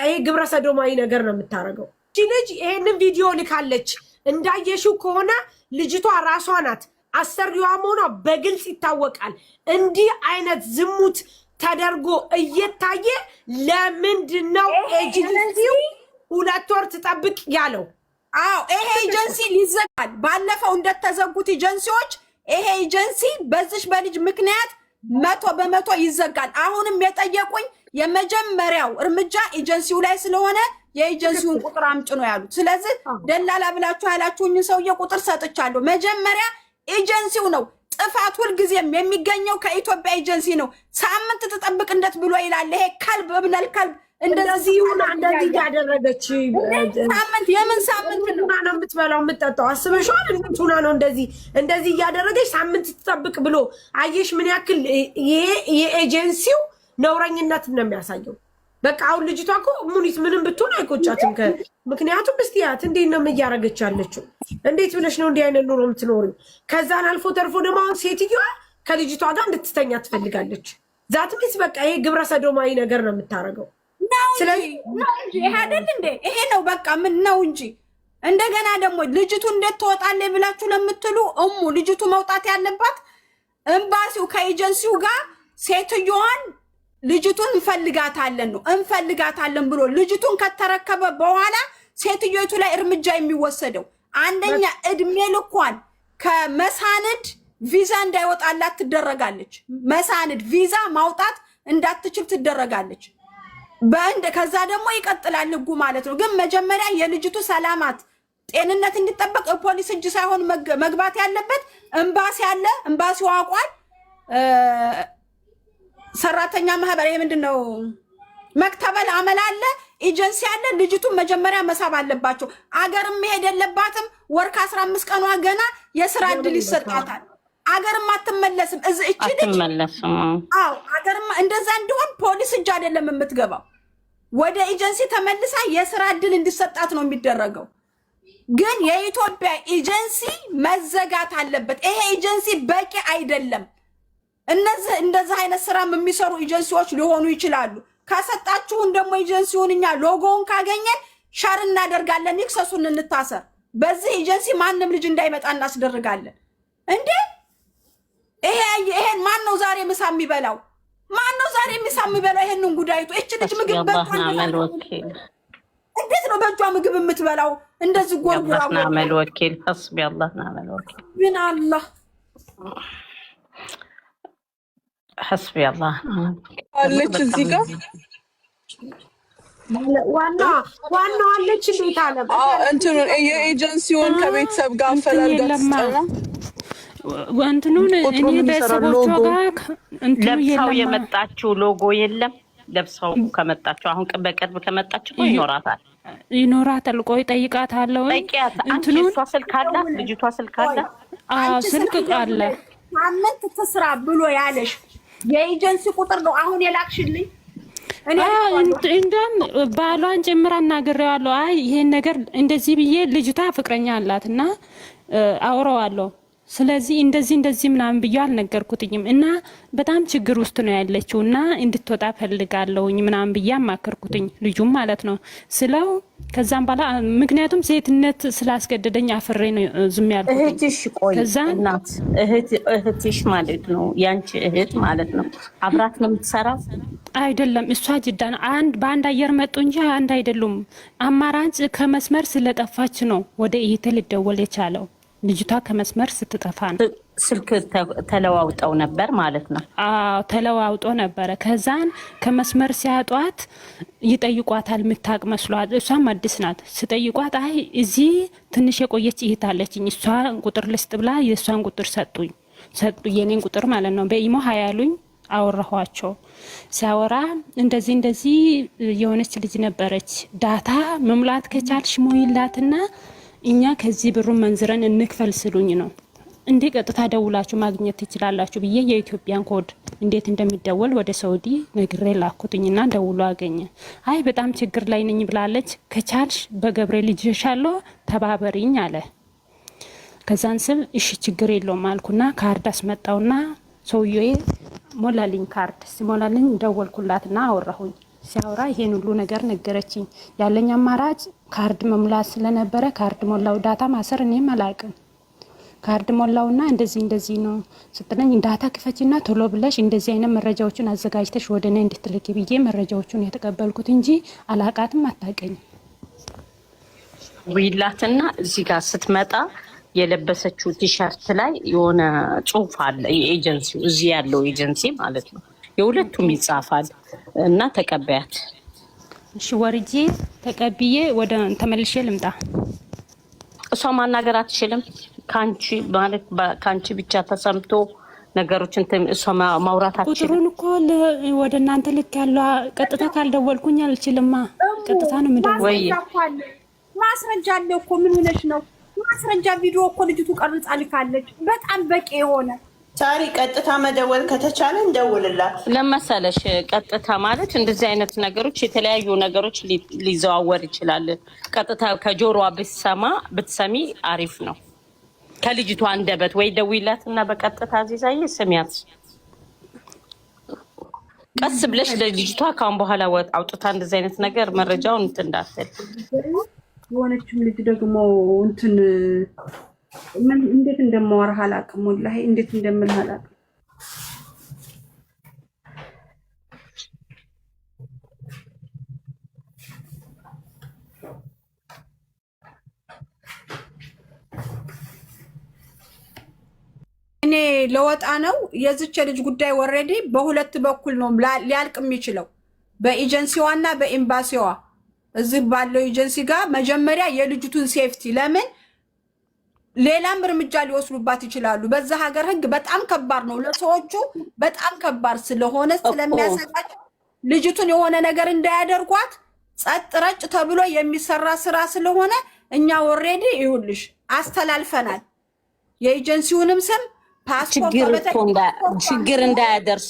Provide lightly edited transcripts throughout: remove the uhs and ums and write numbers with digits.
ይሄ ግብረ ሰዶማዊ ነገር ነው የምታደርገው። እቺ ልጅ ይሄንን ቪዲዮ ልካለች። እንዳየሽው ከሆነ ልጅቷ ራሷ ናት አሰሪዋ መሆኗ በግልጽ ይታወቃል። እንዲህ አይነት ዝሙት ተደርጎ እየታየ ለምንድን ነው ኤጀንሲው 2 ወር ትጠብቅ ያለው? አዎ፣ ይሄ ኤጀንሲ ሊዘጋል። ባለፈው እንደተዘጉት ኤጀንሲዎች ይሄ ኤጀንሲ በዚች በልጅ ምክንያት 100% ይዘጋል። አሁንም የጠየቁኝ የመጀመሪያው እርምጃ ኤጀንሲው ላይ ስለሆነ የኤጀንሲውን ቁጥር አምጭ ነው ያሉት። ስለዚህ ደላላ ብላችሁ ያላችሁኝ ሰውዬ ቁጥር ሰጥቻለሁ። መጀመሪያ ኤጀንሲው ነው ጥፋት ሁልጊዜም የሚገኘው ከኢትዮጵያ ኤጀንሲ ነው። ሳምንት ትጠብቅ እንደት ብሎ ይላል ይሄ ከልብ እብነል ከልብ። እንደዚህ ሁና እንደዚህ እያደረገች ሳምንት የምን ሳምንት ነው? ሁና ነው የምትበላው የምትጠጣው? አስበሽዋል? እንዴት ሁና ነው እንደዚህ እንደዚህ እያደረገች ሳምንት ትጠብቅ ብሎ? አየሽ ምን ያክል ይሄ የኤጀንሲው ነውረኝነት ነው የሚያሳየው። በቃ አሁን ልጅቷ እኮ ሙኒት ምንም ብትሆን አይቆጫትም። ምክንያቱም እስቲ ያት እንዴት ነው እያደረገች ያለችው? እንዴት ብለሽ ነው እንዲህ አይነት ኑሮ የምትኖሪው? ከዛን አልፎ ተርፎ ደግሞ አሁን ሴትዮዋ ከልጅቷ ጋር እንድትተኛ ትፈልጋለች። That means በቃ ይሄ ግብረ ሰዶማዊ ነገር ነው የምታደርገው። ነው እንጂ ይሄ አይደል እንዴ? ይሄ ነው በቃ ምን ነው እንጂ። እንደገና ደግሞ ልጅቱ እንዴት ትወጣለች ብላችሁ ለምትሉ እሙ፣ ልጅቱ መውጣት ያለባት ኤምባሲው ከኤጀንሲው ጋር ሴትዮዋን ልጅቱን እንፈልጋታለን ነው እንፈልጋታለን ብሎ ልጅቱን ከተረከበ በኋላ ሴትዮቱ ላይ እርምጃ የሚወሰደው አንደኛ እድሜ ልኳን ከመሳንድ ቪዛ እንዳይወጣላት ትደረጋለች። መሳንድ ቪዛ ማውጣት እንዳትችል ትደረጋለች። በእንደ ከዛ ደግሞ ይቀጥላል ህጉ ማለት ነው። ግን መጀመሪያ የልጅቱ ሰላማት ጤንነት እንዲጠበቅ ፖሊስ እጅ ሳይሆን መግባት ያለበት ኤምባሲ አለ። ኤምባሲው አውቋል። ሰራተኛ ማህበር ይሄ ምንድን ነው? መክተበል አመል አለ፣ ኤጀንሲ አለ። ልጅቱን መጀመሪያ መሳብ አለባቸው። አገርም መሄድ የለባትም። ወር ከ15 ቀኗ ገና የስራ እድል ይሰጣታል። አገርም አትመለስም። እዚ እቺ ልጅ አትመለስም። አዎ፣ አገርም እንደዛ እንዲሆን ፖሊስ እጅ አይደለም የምትገባው፣ ወደ ኤጀንሲ ተመልሳ የስራ እድል እንዲሰጣት ነው የሚደረገው። ግን የኢትዮጵያ ኤጀንሲ መዘጋት አለበት። ይሄ ኤጀንሲ በቂ አይደለም። እነዚህ እንደዚህ አይነት ስራም የሚሰሩ ኤጀንሲዎች ሊሆኑ ይችላሉ። ከሰጣችሁን ደግሞ ኤጀንሲውን እኛ ሎጎውን ካገኘን share እናደርጋለን። ይክሰሱን፣ እንታሰር። በዚህ ኤጀንሲ ማንም ልጅ እንዳይመጣ እናስደርጋለን። እንዴ፣ ይሄን ማን ነው ዛሬ ምሳ የሚበላው? ማን ነው ዛሬ ምሳ የሚበላው? ይሄንን ጉዳይቱ እች ልጅ ምግብ አላህ نعم الوكيل። እንዴት ነው በእጇ ምግብ የምትበላው? እንደዚህ ጎርጉራ። አላህ نعم الوكيل፣ حسبي الله نعم الوكيل። ምን አላህ حسبي الله። አለች እዚህ ጋር። ዋና ዋናው አለች። እንዴት አለ? እንትኑን የኤጀንሲውን ከቤተሰብ ጋር አፈላልጋ ትስጠና። እንትኑን ቁጥሩ እኔ ምን ይሰራል? ቤተሰቦቿ ሎጎ ጋር እንትኑ ለብሳው የለማ። የመጣችው ሎጎ የለም። ለብሳው ከመጣችው አሁን በቅርብ ከመጣች እኮ ይኖራታል። ይኖራታል። ቆይ ጠይቃታለሁ። ጠይቂያት። አንቺ እንትኑን እሷ ስልክ አላት፣ ልጅቷ ስልክ አላት። አዎ፣ አንቺ ስልክ አለ። ሳምንት ትስራ ብሎ ያለሽ የኤጀንሲ ቁጥር ነው አሁን የላክሽልኝ። እኔ እንደውም ባሏን ጭምር አናግሬዋለሁ። አይ ይሄን ነገር እንደዚህ ብዬ ልጅቷ ፍቅረኛ አላት እና አውረዋለሁ። ስለዚህ እንደዚህ እንደዚህ ምናምን ብዬ አልነገርኩትኝም እና በጣም ችግር ውስጥ ነው ያለችው እና እንድትወጣ ፈልጋለሁኝ ምናምን ብዬ አማከርኩትኝ ልጁም ማለት ነው ስለው ከዛም በኋላ ምክንያቱም ሴትነት ስላስገደደኝ አፍሬ ነው ዝም ያልኩትኝ። እህትሽ ቆይ ከዛ እናት እህትሽ ማለት ነው፣ ያንቺ እህት ማለት ነው። አብራት ነው የምትሰራው? አይደለም፣ እሷ ጅዳ ነው። አንድ በአንድ አየር መጡ እንጂ አንድ አይደሉም። አማራጭ ከመስመር ስለጠፋች ነው ወደ እህቴ ሊደወል የቻለው። ልጅቷ ከመስመር ስትጠፋ ነው። ስልክ ተለዋውጠው ነበር ማለት ነው። አዎ፣ ተለዋውጦ ነበረ። ከዛን ከመስመር ሲያጧት ይጠይቋታል፣ ምታቅ መስሏት። እሷም አዲስ ናት። ስጠይቋት አይ እዚህ ትንሽ የቆየች እህት አለችኝ እሷ ቁጥር ልስጥ ብላ የእሷን ቁጥር ሰጡኝ ሰጡ የኔን ቁጥር ማለት ነው። በኢሞ ሀያሉኝ አወራኋቸው። ሲያወራ እንደዚህ እንደዚህ የሆነች ልጅ ነበረች፣ data መሙላት ከቻልሽ ሙይላትና እኛ ከዚህ ብሩን መንዝረን እንክፈል ስሉኝ ነው እንዴ ቀጥታ ደውላችሁ ማግኘት ትችላላችሁ ብዬ የኢትዮጵያን ኮድ እንዴት እንደሚደወል ወደ ሰውዲ ነግሬ ላኩትኝና ደውሎ አገኘ። አይ በጣም ችግር ላይ ነኝ ብላለች፣ ከቻልሽ በገብርኤል ይዤሻለሁ ተባበሪኝ አለ። ከዛን ስል እሺ ችግር የለውም አልኩና ካርድ አስመጣውና ሰውዬ ሞላልኝ። ካርድ ሲሞላልኝ ደወልኩላትና አወራሁኝ። ሲያወራ ይሄን ሁሉ ነገር ነገረችኝ። ያለኝ አማራጭ ካርድ መሙላት ስለነበረ ካርድ ሞላው። Data ማሰር እኔም አላቅም። ካርድ ሞላውና እንደዚህ እንደዚህ ነው ስትለኝ data ክፈችና ቶሎ ብለሽ እንደዚህ አይነት መረጃዎችን አዘጋጅተሽ ወደ እኔ እንድትልኪ ብዬ መረጃዎቹን የተቀበልኩት እንጂ አላቃትም፣ አታቀኝም። ዊላትና እዚህ ጋር ስትመጣ የለበሰችው ቲሸርት ላይ የሆነ ጽሁፍ አለ። የኤጀንሲው እዚህ ያለው ኤጀንሲ ማለት ነው። የሁለቱም ይጻፋል እና ተቀበያት። እሺ ወርጄ ተቀብዬ ወደ ተመልሼ ልምጣ። እሷ ማናገር አትችልም። ከአንቺ ማለት ከአንቺ ብቻ ተሰምቶ ነገሮችን እሷ ማውራት አትችልም። ቁጥሩን እኮ ወደ እናንተ ልክ ያለው ቀጥታ ካልደወልኩኝ አልችልማ። ቀጥታ ነው የምደውለው። ወይ ማስረጃ አለ እኮ ምን ሆነሽ ነው? ማስረጃ ቪዲዮ እኮ ልጅቱ ቀርጻ ልካለች። በጣም በቂ የሆነ ሳሪ ቀጥታ መደወል ከተቻለ እንደውልላት። ለመሰለሽ ቀጥታ ማለት እንደዚህ አይነት ነገሮች የተለያዩ ነገሮች ሊዘዋወር ይችላል። ቀጥታ ከጆሮዋ ብትሰማ ብትሰሚ አሪፍ ነው። ከልጅቷ አንደበት ወይ ደውይላት እና በቀጥታ አዚዛዬ ስሚያት። ቀስ ብለሽ ለልጅቷ ካሁን በኋላ አውጥታ እንደዚህ አይነት ነገር መረጃውን እንትን እንዳትል። የሆነችም ልጅ ደግሞ እንትን ምን እንዴት እንደማወራህ አላውቅም፣ ወላሂ እንዴት እንደምልህ አላውቅም። እኔ ለወጣ ነው የዚች ልጅ ጉዳይ already በሁለት በኩል ነው ሊያልቅ የሚችለው በኤጀንሲዋና በኤምባሲዋ። እዚህ ባለው ኤጀንሲ ጋር መጀመሪያ የልጅቱን safety ለምን ሌላም እርምጃ ሊወስዱባት ይችላሉ። በዛ ሀገር ሕግ በጣም ከባድ ነው ለሰዎቹ በጣም ከባድ ስለሆነ ስለሚያሰጋቸው ልጅቱን የሆነ ነገር እንዳያደርጓት ጸጥ ረጭ ተብሎ የሚሰራ ስራ ስለሆነ እኛ already ይኸውልሽ አስተላልፈናል። የኤጀንሲውንም ስም ፓስፖርት ችግር እንዳያደርሱ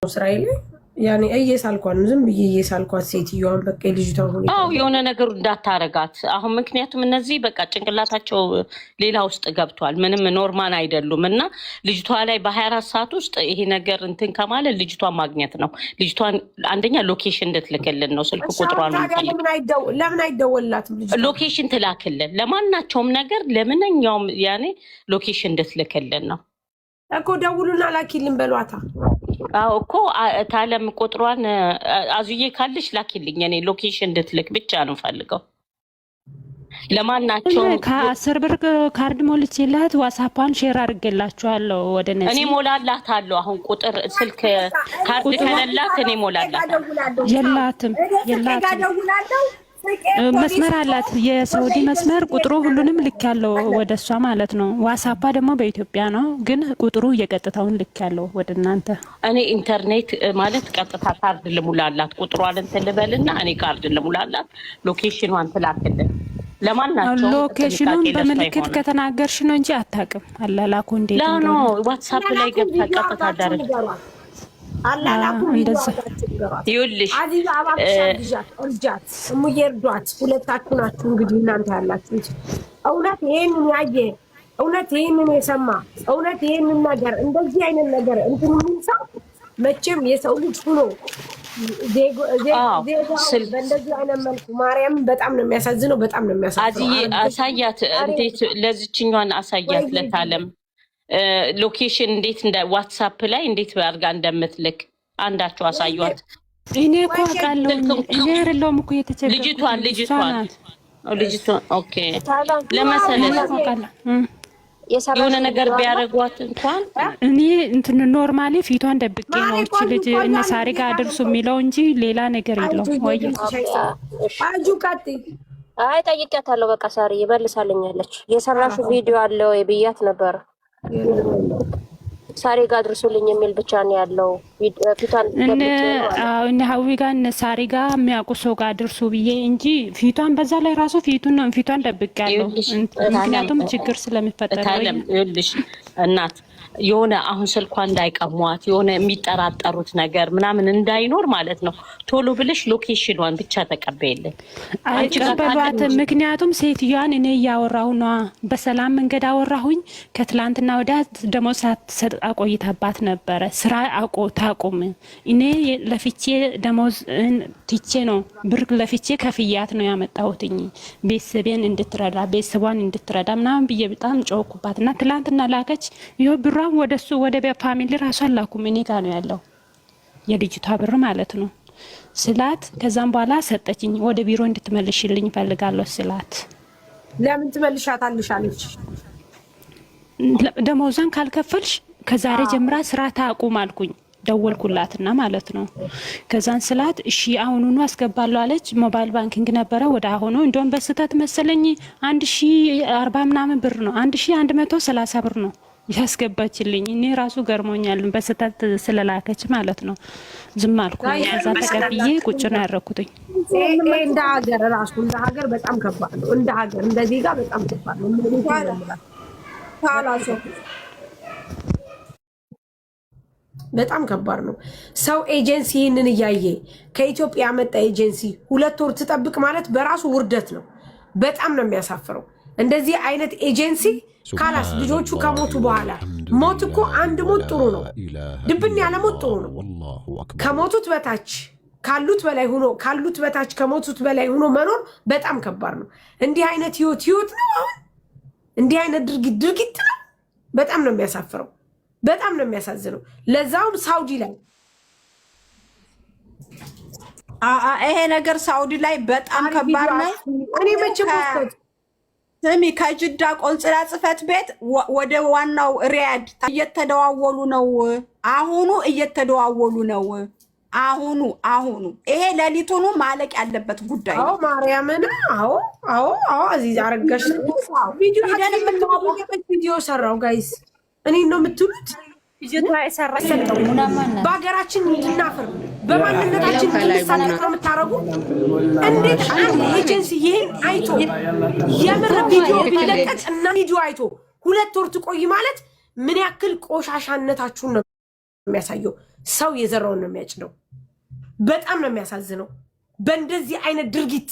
እስራኤል ያኔ እየሳልኳት ነው፣ ዝም ብዬ እየሳልኳት ሴትዮዋን በቃ የልጅቷን ሁኔታ አዎ የሆነ ነገሩ እንዳታረጋት አሁን። ምክንያቱም እነዚህ በቃ ጭንቅላታቸው ሌላ ውስጥ ገብቷል። ምንም normal አይደሉም። እና ልጅቷ ላይ በ24 ሰዓት ውስጥ ይሄ ነገር እንትን ከማለት ልጅቷን ማግኘት ነው። ልጅቷን አንደኛ location እንድትልክልን ነው። ስልክ ቁጥሯን ለምን አይደወልላትም? Location ትላክልን ለማናቸውም ነገር ለምንኛውም ያኔ location እንድትልክልን ነው እኮ። ደውሉና ላኪልን በሏታ። አዎ እኮ ታለም ቁጥሯን አዙዬ ካለሽ ላኪልኝ። እኔ location እንድትልክ ብቻ ነው ፈልገው። ለማናቸው ከ10 ብር ካርድ ሞልቼላት ዋትስአፓን share አድርጌላችኋለሁ። ወደ እኔ ሞላላታለሁ። አሁን ቁጥር ስልክ ካርድ ከሌላት እኔ ሞላላታለሁ። የላትም የላትም። መስመር አላት፣ የሳውዲ መስመር ቁጥሩ ሁሉንም ልክ ያለው ወደ እሷ ማለት ነው። ዋትስአፓ ደግሞ በኢትዮጵያ ነው፣ ግን ቁጥሩ የቀጥታውን ልክ ያለው ወደ እናንተ። እኔ ኢንተርኔት ማለት ቀጥታ ካርድ ልሙላላት፣ ቁጥሯን እንትን ልበልና እኔ ካርድ ልሙላላት፣ location ኗን ትላክልን። ለማናቸው Location ኑን በምልክት ከተናገርሽ ነው እንጂ አታውቅም። አላላኩ እንዴት No ዋትሳፕ ላይ ገብታ ቀጥታ ዳረግ አላላኩ። እንደዛ ይኸውልሽ አዚዛ እባክሽ አግዣት፣ እርጃት፣ እሙዬ እርዷት። ሁለታችሁ ናችሁ እንግዲህ እናንተ ያላችሁት። እውነት ይሄንን ያየ፣ እውነት ይሄንን የሰማ፣ እውነት ይሄንን ነገር እንደዚህ አይነት ነገር እንትን የሚል ሰው መቼም የሰው ልጅ ሁኖ ዜጋው በእንደዚህ አይነት መልኩ ማርያምን በጣም ነው የሚያሳዝነው። በጣም ነው የሚያሳዝነው። አዝዬ አሳያት፣ እንዴት ለዚችኛዋን አሳያት ለታለም location እንዴት እንደ ዋትሳፕ ላይ እንዴት አድርጋ እንደምትልክ አንዳቸው አሳዩት። እኔ እኮ አውቃለሁ። እኔ አይደለሁም እኮ የተቸገርኩት ልጅቷን ልጅቷን ልጅቷን okay ለመሰለሽ የሆነ ነገር ቢያደርጓት እንኳን እኔ እንትን normally ፊቷን ደብቄ ነው እቺ ልጅ እነ ሳሪ ጋር አድርሱ የሚለው እንጂ ሌላ ነገር የለውም። ወይ አጁ ቀጥይ። አይ ጠይቂያታለሁ። በቃ ሳሪ መልሳልኛለች። የሰራሽው ቪዲዮ አለ ወይ ብያት ነበረ። ሳሪ ጋር አድርሱልኝ የሚል ብቻ ነው ያለው። ፊቷን እነ ሀዊ ጋር እነ ሳሪ ጋር የሚያውቁ ሰው ጋር አድርሱ ብዬ እንጂ ፊቷን በዛ ላይ ራሱ ፊቱን ፊቷን ደብቄያለሁ። ምክንያቱም ችግር ስለሚፈጠር። ይኸውልሽ እናት የሆነ አሁን ስልኳ እንዳይቀሟት የሆነ የሚጠራጠሩት ነገር ምናምን እንዳይኖር ማለት ነው። ቶሎ ብለሽ location ኗን ብቻ ተቀበይልን። አንቺ ጋር ካለ አይቀበሏትም። ምክንያቱም ሴትዮዋን እኔ እያወራሁ ነዋ፣ በሰላም መንገድ አወራሁኝ። ከትላንትና ወዲያ ደሞዝ ሳትሰጥ አቆይታባት ነበረ። ስራ አቆ ታቁም። እኔ ለፍቼ ደሞዝ ትቼ ነው ብር ለፍቼ ከፍያት ነው ያመጣሁትኝ ቤተሰቤን እንድትረዳ ቤተሰቧን እንድትረዳ ምናምን ብዬ በጣም ጮኩባት እና ትላንትና ላከች። ይኸው ብሯን ወደሱ ወደ family ራሱ አላኩም፣ እኔ ጋ ነው ያለው የልጅቷ ብር ማለት ነው ስላት፣ ከዛም በኋላ ሰጠችኝ። ወደ ቢሮ እንድትመልሽልኝ እፈልጋለሁ ስላት፣ ለምን ትመልሻታለሽ አለች። ደመወዟን ካልከፈልሽ ከዛሬ ጀምራ ስራ ታቁም አልኩኝ። ደወልኩላትና ማለት ነው። ከዛን ስላት እሺ አሁኑኑ አስገባለሁ አለች። Mobile banking ነበረ ወደ አሁኑ እንደውም በስህተት መሰለኝ 1040 ምናምን ብር ነው፣ 1130 ብር ነው ያስገባችልኝ። እኔ ራሱ ገርሞኛል በስህተት ስለላከች ማለት ነው። ዝም አልኩ። ከዛ ተቀብዬ ቁጭ ነው ያደረኩትኝ። ይሄ እንደ ሀገር ራሱ እንደ ሀገር በጣም ከባድ ነው። እንደ ሀገር እንደ ዜጋ በጣም ከባድ ነው። በጣም ከባድ ነው። ሰው ኤጀንሲ ይህንን እያየ ከኢትዮጵያ ያመጣ ኤጀንሲ 2 ወር ትጠብቅ ማለት በራሱ ውርደት ነው። በጣም ነው የሚያሳፍረው። እንደዚህ አይነት ኤጀንሲ خلاص ልጆቹ ከሞቱ በኋላ፣ ሞት እኮ አንድ ሞት ጥሩ ነው፣ ድብን ያለ ሞት ጥሩ ነው። ከሞቱት በታች ካሉት በላይ ሆኖ፣ ካሉት በታች ከሞቱት በላይ ሆኖ መኖር በጣም ከባድ ነው። እንዲህ አይነት ህይወት ህይወት ነው። አሁን እንዲህ አይነት ድርጊት ድርጊት ነው። በጣም ነው የሚያሳፍረው። በጣም ነው የሚያሳዝነው። ለዛውም ሳውዲ ላይ። ይሄ ነገር ሳውዲ ላይ በጣም ከባድ ነው። እኔ መቼም ስሚ፣ ከጅዳ ቆንጽላ ጽሕፈት ቤት ወደ ዋናው ሪያድ እየተደዋወሉ ነው። አሁኑ እየተደዋወሉ ነው። አሁኑ አሁኑ ይሄ ሌሊቱኑ ማለቅ ያለበት ጉዳይ አዎ ነው። ማርያምን፣ አዎ። አዚዝ አረጋሽ ቪዲዮ ቪዲዮ ሰራው guys፣ እኔ ነው የምትሉት? ልጅቷ የሰራች በሀገራችን እንድናፍር በማንነታችን እንድንሳቀቅ ነው የምታደርጉ። እንዴት አንድ ኤጀንሲ ይህን አይቶ የምር ቪዲዮ ቢለቀቅ እና ቪዲዮ አይቶ 2 ወር ትቆይ ማለት ምን ያክል ቆሻሻነታችሁን ነው የሚያሳየው። ሰው የዘራውን ነው የሚያጭደው። በጣም ነው የሚያሳዝነው። በእንደዚህ አይነት ድርጊት